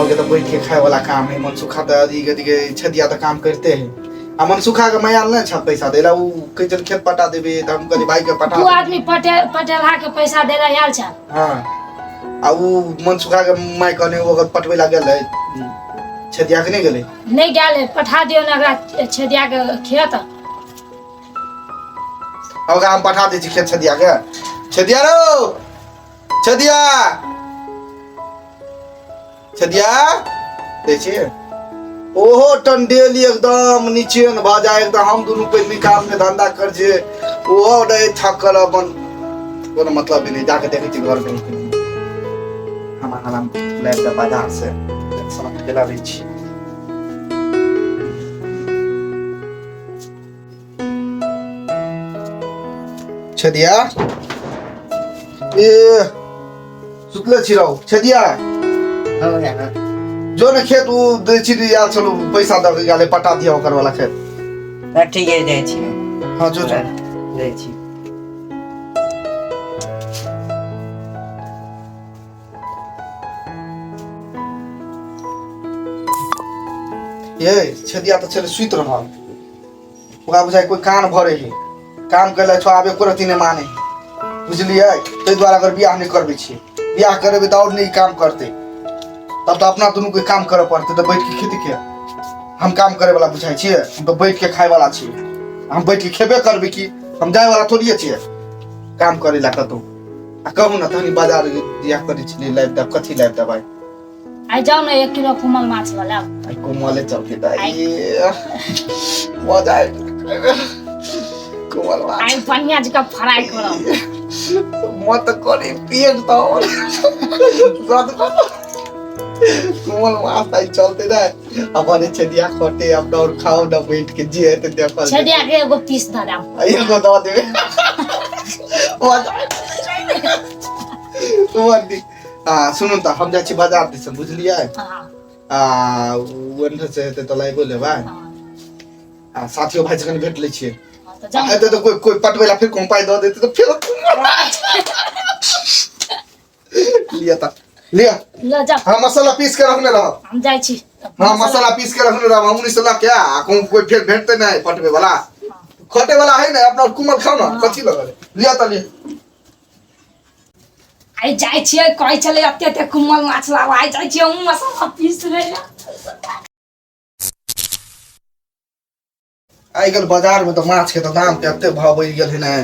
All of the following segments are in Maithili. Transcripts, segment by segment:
के तऽ बैठ के खाय वाला काम है। मनसुखा तऽ अथी कथी के छदिया तऽ काम करते है। आ मनसुखा के माया नहि छ पैसा देला, उ कहै छल खेत पटा देबे, तऽ हम कहली भाई के पटा दू देबै। आदमी पटे पटेलहा के पैसा देला आयल छल। हाँ, आ उ मनसुखा के माय कहने ओकर पटबै ला गेल है छदिया के, नहि गेलै? नहि गेल है, पठा दियौ ने ओकरा छेदिया के खेत। ओकरा हम पठा दै छी खेत छदिया के। छदिया रो, छदिया, छदिया दै छी। ओहो टंडेली एकदम नीचे भऽ जाय एकदम। हम दुनू पहिने काम के धंधा कर छियै, ओहो रहे थकल अपन, कोनो मतलब नहि। जाके देखै छी घर में हम आराम लाबि कऽ बाजार से सामान केला दै छी। छदिया, ए सुतले छी रहो छदिया? हो गया ना। जो ने खेत उ दै छी यार, चलू पैसा दऽ के गेलै, पटा दिया ओकर वाला खेत। तऽ ठीक है, जाइ छी। हाँ, जो जो। जाइ छी। ये छदिया तऽ छलै सुति रहल, ओकरा बुझाइ कोइ कान भरे है, काम कैले छो आबे एको रत्ती नहि माने, बुझलियै? ताहि दुआरे अगर बियाह नहि करबै छियै, बियाह करेबै तऽ आओर नहि काम करतै, तब तऽ अपना दुनूके काम करऽ पड़तै। तऽ बैठ के खेती के हम काम करे वाला बुझाइ छियै? हम तऽ बैठ के खाय वाला छियै, हम बैठ के खेबे करबै की, हम जाय वाला थोड़िए छियै काम करे ला कतहु। आ कहू ने, तहनी बाजार बियाह करै छलियै, लाबि देब, कथी लाबि देबै? आइ जाउ ने, 1 किलो कोमल माछ लऽ लाउ। आइ कोमले चलते तऽ मजा आबि कोमल माछ। आइ बढ़िया जकाँ फ्राई करब। मत करी, पेट तऽ कोमल माछ आइ चलते ने। अपन छेदिया खटे अपना और खाओ ना बैठ के, जे हेतै देखल। छेदिया के एगो पीस धऽ देब। एगो दऽ देबै, मजा आबि। आ सुनू तऽ, हम जाइ छी बाजार दिसन, बुझलियै? हाँ। आ ओन्ने से हेतै तऽ लाइबो लेबै। हाँ। आ साथियो भाई से कनि भेट लै छियै। हाँ, तऽ जाउ। हेतै तऽ कोइ कोइ पटबै ला फेर कहूँ पाइ दऽ देतै तऽ फेर लिअ तऽ लिअ। लऽ जाउ। हाँ, मसाला पीस के रखने रहब। हम जाइ छी। हाँ, मसाला पीस के रखने रहब। हम उन्नीस लऽ के आ कहूँ कोइ फेर भेटतै नहि पटबै वाला, खटे वाला है ने, अपना कुमल खाउ ने, कथी लगल है? लिअ तऽ लिअ। आइ जाइ छियै, कहै छलै एते एते कुमल माछ लाब, आइ जाइ छियै हम मसाला पीस लै लए। आइ काल्हि बाजारमे तऽ माछके तऽ दाम के एते भाव बढ़ि गेल है ने,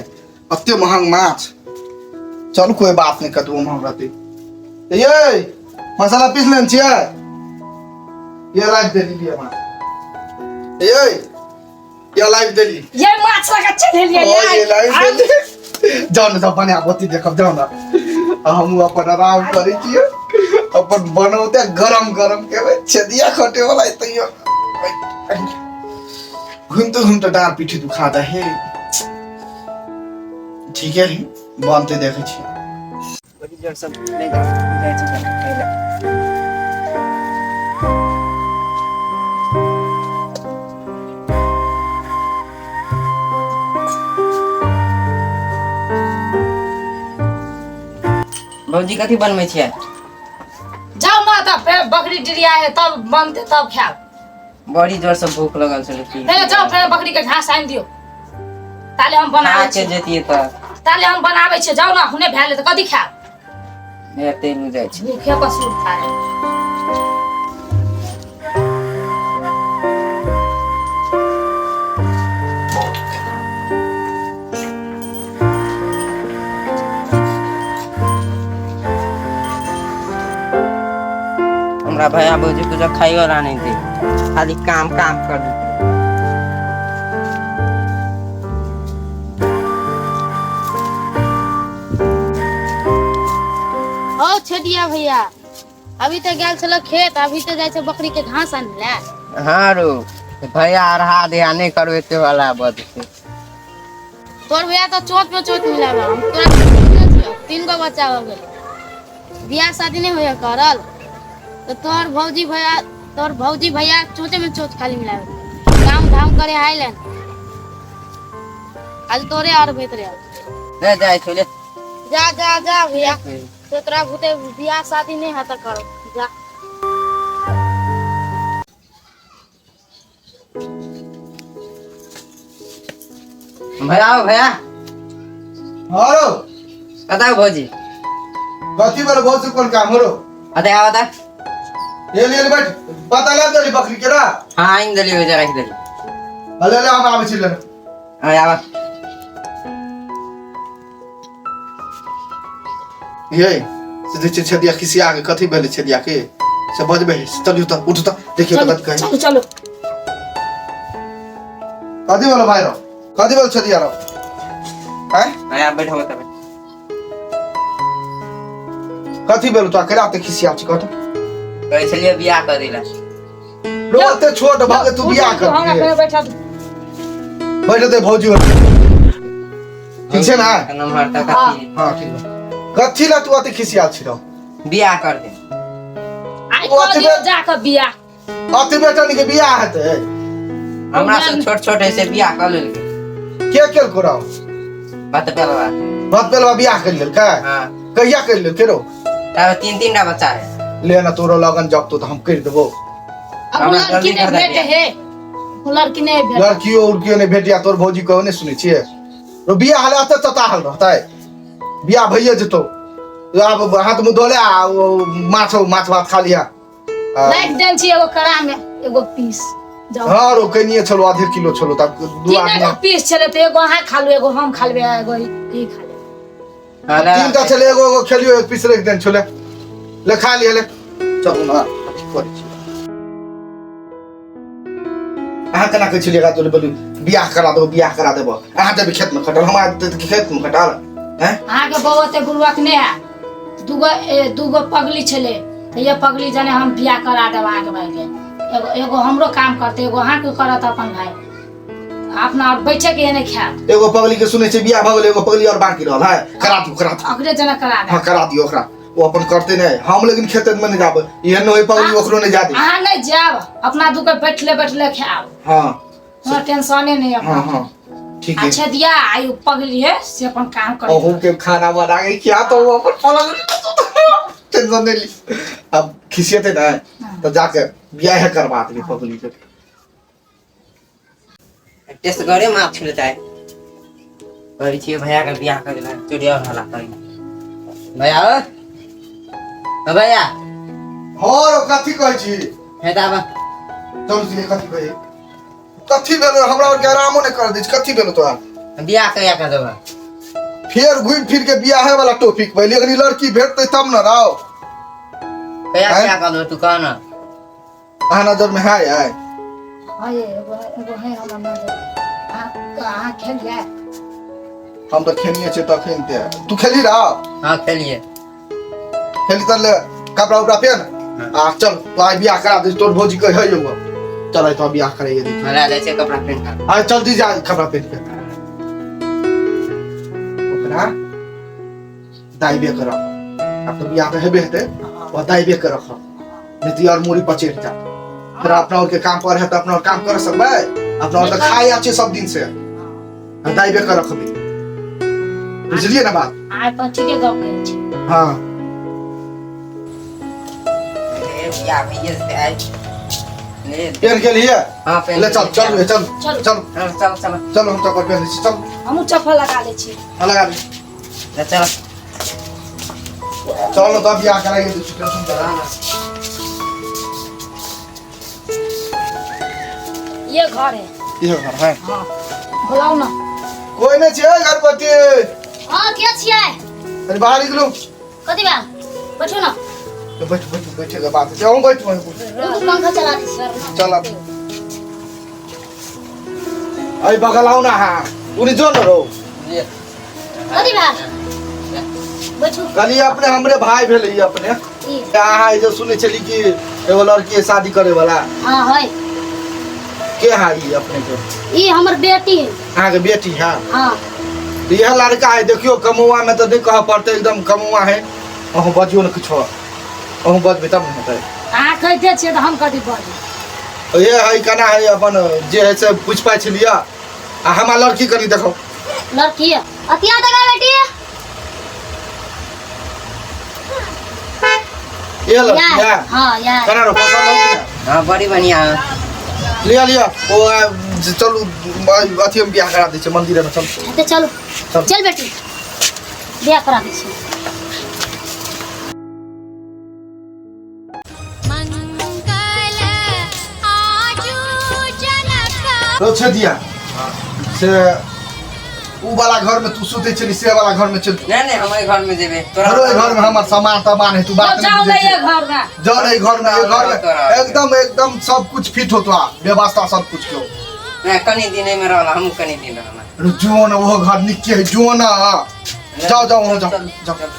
एते महग माछ। चलू, कोइ बात नहि, कतबो महग रहतै। ये मसाला पीस लेने छियै, ये राखि देली, लिअ माछ। ये ये लाइव देली। ये माछ लगा चल लिया। ओ ये लाइव देली। जाओ ने, जाओ बना बत्ती देखब, जाओ ना। हम अपन आराम करै छियै, अपन बनौते गरम गरम के छेदिया खटे वाला तैयो। घूमते घूमते डाँर पीठी दुखा दे हे। ठीक है, बनते देखै छियै। बड़ी जोर सब नहि जा जाइ छै खाय लए। भौजी, कथी बनबै छियै? जाउ ने तऽ फेर बकरी डिरिया है तब बनते, तब खायब। बड़ी जोर से भूख लगल छलै की। पहिले जाउ, फेर बकरी के घास आनि दियौ, ताले हम बनाबै खा के छी। जैतियै तऽ। ताले हम बनाबै छियै, जाउ ने, हुने भए तऽ कथी खायब? एते नहि जाइ छै। भूखे पर सूट खाय। हमरा भैया भौजी कुछो खाइयो ला नहि दे, खाली काम काम कर दे। ओ छेदिया भैया, अभी तऽ गेल छलो खेत, अभी तऽ जाइ छै बकरी के घास आनै लए। हाँ रो भैया, अरहा दिया नहि करबे वाला बद छै। तोर भैया तऽ चोट पे चोट मिलाबे। हम तोरा सुनने छियौ, 3 गो बच्चा हो गेल, बियाह शादी नहि होइए करल, तऽ तोहर भौजी भैया, तोहर भौजी भैया चोटे में चोट खाली मिलाबे। काम धाम करे आइले खाली तोरे और भीतरे। ले जाइ छौ ले। जा जा जा भैया, तो तोरा भूते बियाह शादी नहीं हता करो, जा। भैया आओ भैया। हाँ रो। बताओ भौजी। कथी भेल भौजी कोन काम हो रो? अरे आ बता। ये ले ले बैठ बता ले देली बकरी के रा। हाँ आइन देली हो राखि देली। ले ले हम आबै छी ले। हाँ आवा। ये से जे छेदिया खिसिया के कथी भेलै छेदिया के से बजबै चलियो त उठ त देखियो त कथी कहै। चलू चलू। कथी भेलो भाई रो? कथी भेल छेदिया रो? हैं? भैया बैठो तब। कथी भेल तो अकेला ते खिसिया छी कथी? कहै छलियै बियाह कर दिला। रो ते छोट भऽ के तू बियाह कर। हमरा कहे बैठा दू। बैठ दे भौजी ठीक छै ना? नम्बर त कथी? हां ठीक बा। कथी ला तू अति खिसिया छी रो? बियाह कर दे। आई कह दियो जा के बियाह। अति बेटन के बियाह हेतै। हमरा से छोट छोट है से बियाह कर लेलकै। के केलको रो? बात पेलवा। बात पेलवा बियाह कर लेलकै? हां। कहिया कर लेलकै रो? तब तीन तीन टा बच्चा है। ले ना तोरो लगन जब तो हम कर देबो। अब लड़की नहीं भेट है। लड़की नहीं भेट। लड़कियों उड़कियों नहीं भेटिया तोर भौजी कहो नहीं सुनै छियै। रो बियाह हले अते तताहल रहतै। बियाह भइए जेतौ। आब हाथ मुँह धो ले आ माछ माछ भात खा लिया। राखि देन छी एगो कड़ा में एगो पीस। जाओ। हाँ रो कनिए छलो आधे किलो छलो तब दू आदमी। तीन पीस छले त एगो अहाँ खा लू एगो हम खा लेबै एगो ई खा लेबै। तीन टा छले एगो एगो खेलियो एक पीस राखि देन छले। ले खा लिया ले। चलू ना अथी करै छी। अहाँ केना कहै छलियै रात बोलू बियाह करा देबो बियाह करा देबो। अहाँ जेबै खेत में खटल हमरा खेत में खटल हैं? अहाँके बौआ ते गुरुआक नहि है। दूगो पगली छले त ये पगली जाने हम बियाह करा देब अहाँके भाई के। एगो एगो हमरो काम करते एगो अहाँके करत अपन भाई। अपना और बैठे के नहि खायत। एगो पगली के सुनै छै बियाह भऽ गेलै एगो पगली और बाकी रहल है। करा दियौ करा दियौ। ओकरे जना करा दे। हां करा दियौ ओकरा। वो अपन करते नहीं हम लेकिन खेत में नहीं जाबे एहन होय पगली ओकरो नहीं जादे। अहाँ नहीं जाब अपना दुके बैठले बैठले खायब। हां हमरा टेंशने नहीं अपन। हां हां ठीक है। अच्छा दिया आई पगली है से अपन काम करे। अहू के खाना बना के क्या तो वो अपन पलंग टेंशन नहीं ली। अब खिसियते ना तो जाके बियाह करवा दे पगली के। टेस्ट करे माछ छुलता है। कहै छियै भैया के बियाह कर देला चोरिया हला करी। भैया ओ भैया। हां रो कथी कहै छी? हे दाबा। चल छी कथी कहै? कथी भेलो हमरा और के आरामो नहीं कर दै छी। कथी भेलो तोरा? बियाह कहिया कर देबा? फेर घुमि फिर के बियाहे वाला टॉपिक भेल। अगली लड़की भेटतै तब न राव। कहिया बियाह कर देबा तू कह न। अहाँ नजर में है आय? हां एगो एगो है हमरा नजर। अहाँ खेलिए? हम तो खेलिए छे तखन ते। तू खेली रहा? हां खेलिए। खेली त ले कपड़ा उपड़ा पहन आ चल तो आई बियाह करा दे तोर भौजी कहे एगो। चल आई तो बियाह कराइए दे। हमरा जाइ छै कपड़ा पहन के। आ चल दी जा कपड़ा पहन के। ओकरा दाइबे कर रख। अब तो बियाह तो हेबे हेतै ओ दाइबे कर रख। नहीं तो यार मूड़ी पचेट जा। फिर अपना और के काम पर है तो अपना और काम कर सकबै। अपना और तो खाए आछे सब दिन से। दाइबे कर रखबे। बुझलिए ना बात? आइ पर ठीके गप कहै छी। हां बियाह भइए जेतै आइ। ले पेन के लिए? हां पेन। ले चल चल चल चल चल चल चल चल हम चप्पल पहन लै छी चल। हमहूँ चप्पल लगा लै छी। हां लगा ले। ले चल चल न तो बियाह कराइए दे टेंशन करा। ये घर है। ये घर है। हां बुलाओ ना। कोई नहीं छे घर पति। हां के छियै? अरे बाहर निकलो। कथी बा? बैठो ना। तो बैठ बैठ बैठे के बात छै। हम बैठ बैठ। रुकू पंखा चला दै छी। चल अब। अरे बगल आओ ना। हां उनी जो न रो। कथी बा? बैठू। कहलिए अपने हमरे भाई भेलै ई अपने। अहाँ जे सुनै छली कि एगो लड़की शादी करे वाला। हां है। के है ई अपने के? ई हमर बेटी है। अहाँ के बेटी है? हां। यह लड़का है देखियो कमौआ में तो नहीं कह पड़ते एकदम कमौआ है। अहूँ बजियो न किछो। अहूँ बजबै तब न हेतै। अहाँ कहिते छियै तऽ हम कथी बजबै? ये है केना है अपन जे है से पूछि पाछि लिअ। आ हमरा लड़की कनी देखो। लड़की है। अतिया देखा बेटी। ये लड़की है? हां यार। केना रो पसंद है? हां बड़ी बढ़िया है। लिअ लिअ ओ चलू अथी हम बियाह करा दै छियै मंदिर में चल। तऽ चलू। चल। चल बेटी, बियाह करा दै छी। रो छदिया से उ वाला घर में तू सुतै छली से वाला घर में चल। नहीं नहीं, हम घर में जेबे तोरा। रो घर में हमर सामान तमान है, तू बात जाओ नहीं नहीं बुझै ये छी। घर में। जाओ नहीं घर में, ये घर में तोरा। एकदम एकदम सब कुछ फिट होतो आ व्यवस्था सब कुछ के। नहीं कनी दिन में रहला, हम कनी दिन रहला। रो जो ना वो घर निके है, जो ना जाओ जाओ वहाँ जाओ। चल, जाओ। चल।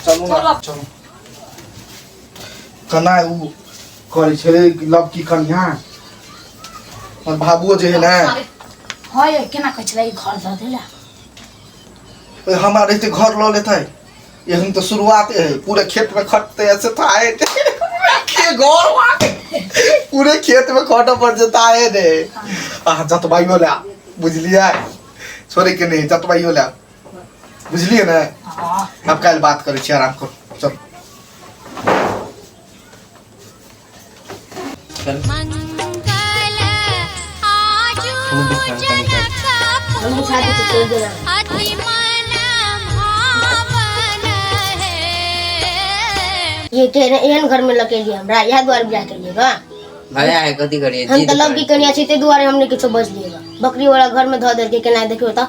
चलू ना चलू। कना उ करै छै लव की कन्या और भाबुओ जे है ना। हाँ ये केना कहै छलै ई घर दऽ देला। ओए हमरा रहते घर लऽ लेतै। एहन तऽ शुरुआते है, पूरे खेत में खटते ऐसे तो आए थे। के घर पूरे खेत में खटऽ पड़ जेता आए रे। आ जतबाइयो ला बुझलियै, छोड़े के नहीं, जतबाइयो ला बुझलियै ने। हाँ। अब काल्हि बात करै छी, आराम करू चल। चल हम बिछाना कनी कर। हम बिछा दै छी, चलि जेना। ये के एहन घर में लकेलिए हमरा, इएह दुआरे बियाह केलिए गा? भैया है कथी करिए? हम जिद तऽ लव की करै। कनिया छी, ताहि दुआरे हम नहि किछो बजलिए गा। बकरी वाला घर में धऽ देलकै, केना देखियौ तऽ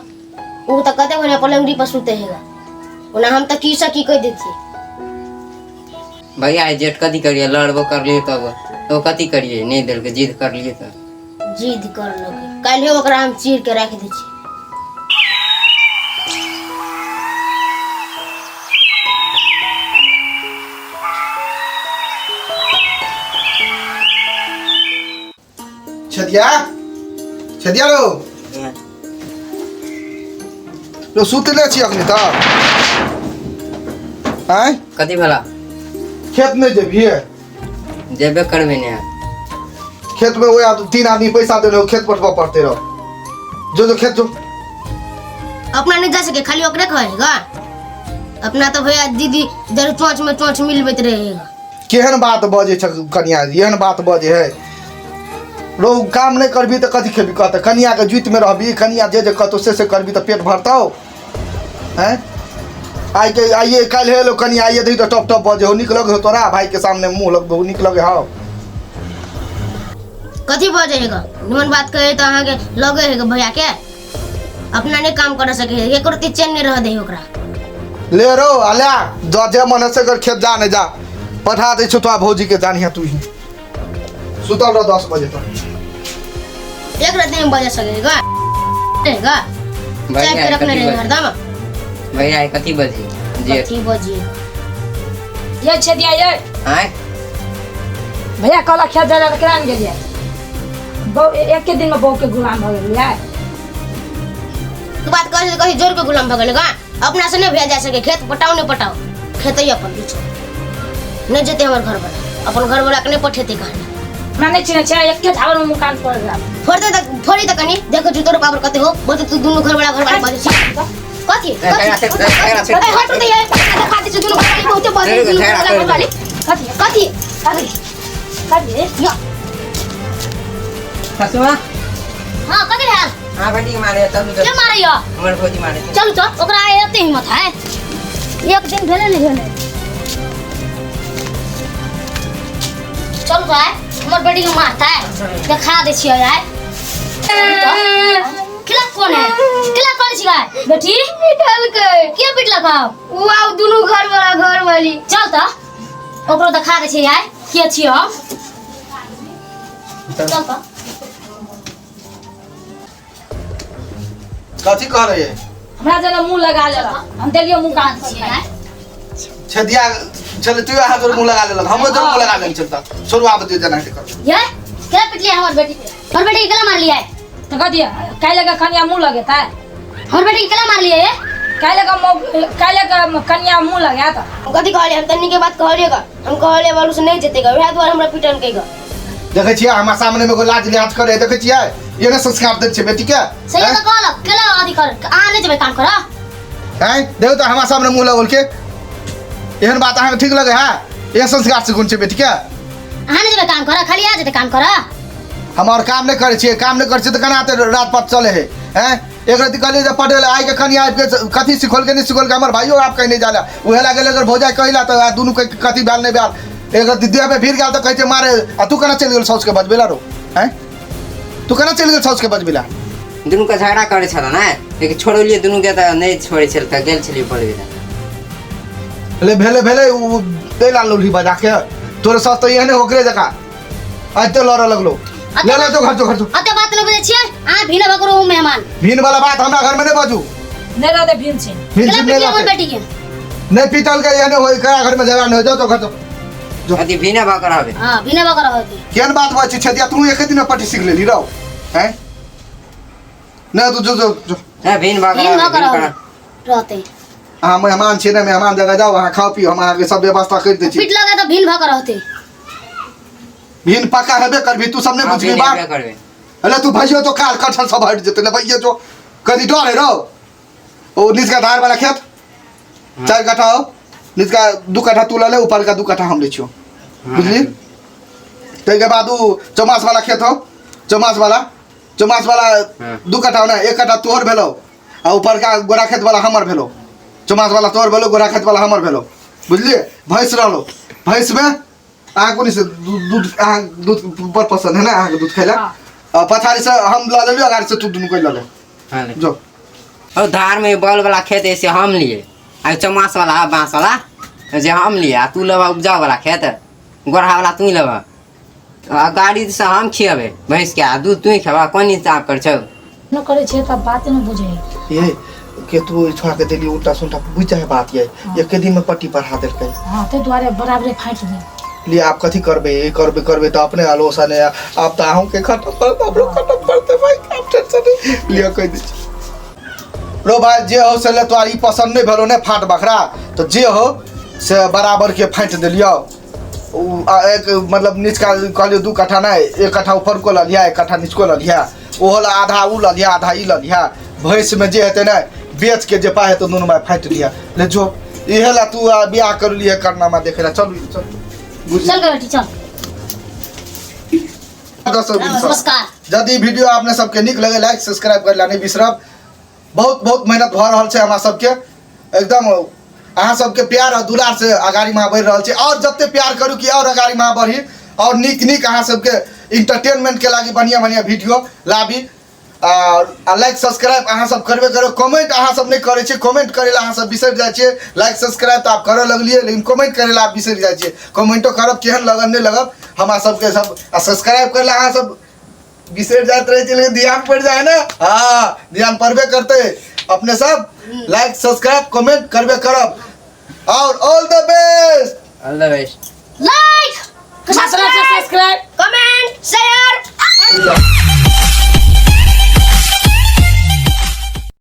ओ तऽ कते बढ़िया पलंगड़ी पर सुते हेगा। ओना हम तऽ की से की कहि दैतियै। भैया है जेठ कथी करिए, लड़बो करलिए तब तो कथी करिए, नहीं देलकै, जिद करलिए तऽ जिद करलकै। काल्हि ओकरा हम चीर के राखि दै छी। छदिया छदिया रो रो सुतले छी अखनी तऽ आँय? कथी भेला? खेत नहीं जेबही? जेबे करबे ने। खेत में वही 3 आदमी पैसा देने हो, खेत पटबऽ पड़ते रहो। जो जो खेत जो। अपना नहीं जा सके, खाली ओकरे कहेगा। अपना तो भैया दीदी जरूर चोंच में चोंच मिलबैत रहेगा। केहन बात बजै छ कनिया, एहन बात बजै है रो। काम नहीं करबी तऽ कथी खेबी? कहतै कनिया के जुइत में रहबी, कनिया जे जे कहतौ से से करबी तऽ पेट भरतौ हैं? आइ के आइए काल्हि हेलो कनिया आइए दही तऽ टप टप बजे हो, नीक लगे हो तोरा? भाई के सामने मुँह लगबे हो, नीक लगे हो? कथी बजेगा? निमन बात कहे तो अहाँके लगे है भैया के अपना नहीं काम कर सके है, एको रत्ती चैन नहीं रह दे ओकरा। ले रो आ ले जा, जे मन है से कर, खेत जा नहीं जा, पठा दै छौ तोरा भौजी के, जानिहे तू ही। सुतल रह 10 बजे तक। एक रात नहीं बजे सकेगा रहेगा। भैया चाय पे रखने कथी रहे बजे? हरदम। भैया है कथी बजे जेठ? कथी बजे? ये छदिया ये। आँय? भैया कहलक खेत जाय लए तऽ केना ने गेलियै? बहू एके दिन में बहू के गुलाम भऽ गेलियै। तू बात कहे से कहीं जोर के गुलाम भऽ गेल गा। अपना से नहीं भेज जा सके खेत, पटाओ नहीं पटाओ खेत ही अपन बीच नहीं जेते। हमर घर वाला अपन घर वाला के नहीं पठेते कहानी। हमरा नहि चिन्है छै, एके झावर में मुकान पड़ गेल। फोड़ते तक फोड़ी तक कनी देखो जो तोर पावर कते हो बोलते। तू दुनू घर वाला घर वाला बाजै छी कथी? झगड़ा से- झगड़ा से- ए हट तो ये देखा दे दुनू घर वाली बहुते बाजै दुनू घर वाला घर वाली। कथी कथी? कथी कथी? या। सासुमा। हां कथी भेल? हाँ बेटी के मारे चलू। के मारैया? हमर भौजी मारे। चलू तो ओकरा आइ एते हिम्मत है, एक दिन भेले नहीं भेले। चलू तो आइ हमर बेटी के मारता है, देखा दै छियै आइ। खिला कौन है, खिला कौन छियै बेटी? पिटलकै। के पिटलक? उ आउ दुनू घर वाला घर वाली। चल त ओकरो देखा दै छियै आइ के छियै हम। चल त। कथी कह रहे? हमरा जेना मुँह लगा लेलक, हम देलियै मुँह कान छियै आइ। छदिया चल तू हाथ जोड़ मुंह लगा लेलक, हमरो जोड़ मुंह लगा लेने चलता। छोड़ू आब दियो जेना हेतै कर। ये केला पिटलियै हमर बेटी के? हमर बेटी के केला मारलियै? तऽ कथी काल्हि लगा कनिया मुँह लगेतै? हमर बेटी के केला मारलियै? काल्हि लगा काल्हि लगा कनिया मुँह लगायत। हम कथी कहलियै? हम तन्नी के बात कहलियै गा। हम कहलियै बालू से नहीं जेतै गा, वएह दुआरे हमरा पिटन के गा। देखै छियै हमरा सामने में एगो लाज लिहाज करे, देखै छियै ये ने संस्कार दै छै बेटी के। सही तऽ कहलक केला अथी कर, अहाँ नहि जेबै काम करऽ। हैं देखो तऽ हमरा सामने मुंह लगल के एहन बात अहाँके ठीक लगे है? एहन संस्कार से कोन छै बेटी के? अहाँ नहि जेबै काम करऽ, खाली आ जेतै काम करऽ। हम और काम नहि करै छियै, काम नहि करै छियै तऽ केना एते रात पात चले है? हैं, एक रति कहलियै जे पटेल आइ के कनि आबि के कथी सिखौलकै नहि सिखौलकै, हमर भाइयो आब कहीं नहि जाला, उहे लागल अगर भौजाइ कहिला तऽ आ दुनू के कथी भेल नहि भेल। एक रति देहमे भिड़ गेल तऽ कहै छै मारे, आ तू केना चलि गेल साउसके बजबै ला रो? हैं, तू केना चलि गेल साउसके बजबै ला? दुनू के झगड़ा करै छल ने, लेकिन छोड़लियै दुनू के तऽ नहि छोड़ै छल तऽ गेल छलियै बोलबै लए। ले भेले भेले उ दै ला लोली बजा के तोरे सास तऽ एहने ओकरे जकाँ आइते लड़ऽ लगलो। ले ले तो घर जो, घर जो। अते बात नहि बुझै छियै अहाँ, भीना भऽ करू मेहमान। भीन वाला बात हमरा घर में नहीं बाजू। नहि रहतै भीम छै। भीन केना छिन नहीं पिटियै हमर रहते। बेटी के? नहीं पीटल के एहने होई, करा घर में झगड़ा नहीं हो। जाओ तो घर जो, जो। अथी भीना भऽ कऽ रहबै। हँ, भीना भऽ कऽ रहबै। केहन बात बात छै छेदिया, तू एक दिन में पट्टी सीख लेली रहो? हैं, नहीं तू जो जो जो। नहि, भीन भऽ कऽ भीन भऽ रहबै, कऽ भीन रहबै रहतै। अहाँ मेहमान छियै ने, मेहमान जगह जाओ, अहाँ खाओ पियो, हम अहाँके सब व्यवस्था करि दै छी। पीट लगे तऽ भीन भऽ कऽ रहतै। भीन पक्का हेबे करबी तू, सब नहीं हँ, बुझबी भीन बात। हेबे करबै। अरे तू भैयो तो काल कठल सब हट जेतै। ले भैया जो कथी डर है रहो? ओ निचका धार वाला खेत 4 कट्ठा हो, निचका 2 कट्ठा तू लऽ ले, ऊपर का 2 कट्ठा हम लै छियौ। बुझली? ताहिके बाद ओ चौमास वाला खेत हो, चौमास वाला, चौमास वाला। 2 कट्ठा हो ने, 1 कट्ठा तोहर भेलौ आ ऊपरका गोरा खेत वाला हमर भेलौ। चौमास वाला तोहर भेलौ, गोरा खेत वाला हमर भेलौ, बुझलियै? भैंस रहलौ, भैंसमे अहाँ कोन से दूध, अहाँ दूध बड़ पसंद है ना अहाँके दूध खाइ ला? हाँ। आ पछाड़ी से हम लऽ लेलियौ, अगाड़ी से तू दुनू कोइ लऽ ले। हाँ, ले। जो। और धार में बल वाला खेत ऐसे हम लिए आ चौमास वाला बांस वाला जे हम लिए, आ तू लेबा उपजाऊ वाला खेत, गोरहा वाला तू लेबा, आ गाड़ी से हम खियेबै भैंस के आ दूध तू खेबा। कोन हिसाब कर छौ? न करै छियै तब बात नहि बुझै। ये के तू छोड़ा के देली उल्टा सुल्टा बुझ जाए बात, ये एके दिन में पट्टी पढ़ा देलकै। हँ, ताहि दुआरे बराबरे फाटि गेल। लिए आप कथी करबे, ये करबे करबे तऽ अपने आलोचना है। आप तऽ अहूँ के खटम पड़ते, हमरो खटम पड़ते भाई, आप टेंशन नहीं लिअ, कहि दै छी रो भाई। जे हो से ले, तोरा ई पसंद नहीं भेलो ने फाट बखरा, तो जे हो से बराबर के फाटि देलियौ। उ, आ, एक मतलब निचका कहलियौ 2 कट्ठा नहीं, 1 कट्ठा ऊपर को लऽ लिहा, 1 कट्ठा निचको लऽ लिहा, ओहो ला आधा उ लऽ लिहा, आधा ई लऽ लिहा। भैंस में जे हेतै ने बेच के जे पाइ हेतै दुनू भाय फाटि लिहा। ले जो, इहे ला तू आ बियाह कर लिए करनामा देखे ला। चलू चल, बुझ। चल गे बेटी, चल। दस बीस। नमस्कार। यदि वीडियो अपने सबके नीक लगे, लाइक सब्सक्राइब करे ला नहीं बिसरब। बहुत बहुत मेहनत भऽ रहल छै हमरा सबके, एकदम अहाँ सबके प्यार और दुलार से अगाड़ी में बढ़ि रहल छै, और जते प्यार करू कि और अगाड़ी में बढ़ी और नीक नीक अहाँ सबके इंटरटेनमेंट के लागी बढ़िया बढ़िया वीडियो लाबी। आ लाइक सब्सक्राइब अहाँ सब करबे करू, कमेंट अहाँ सब नहीं करै छियै, कमेंट करै ला अहाँ सब बिसरि जाइ छियै। लाइक सब्सक्राइब तऽ आब करऽ लगलियै, लेकिन कमेंट करै ला आब बिसरि जाइ छियै। कमेंटो करब केहन लगल नहि लगल हमरा सबके सब, आ सब्सक्राइब करै ला अहाँ सब बिसरि जाइत रहै छै, लेकिन ध्यान पड़ि जाइ है ने। हाँ, ध्यान पड़बे करतै, अपने सब लाइक सब्सक्राइब कमेंट करबे करब। और all the best, all the best. Like subscribe.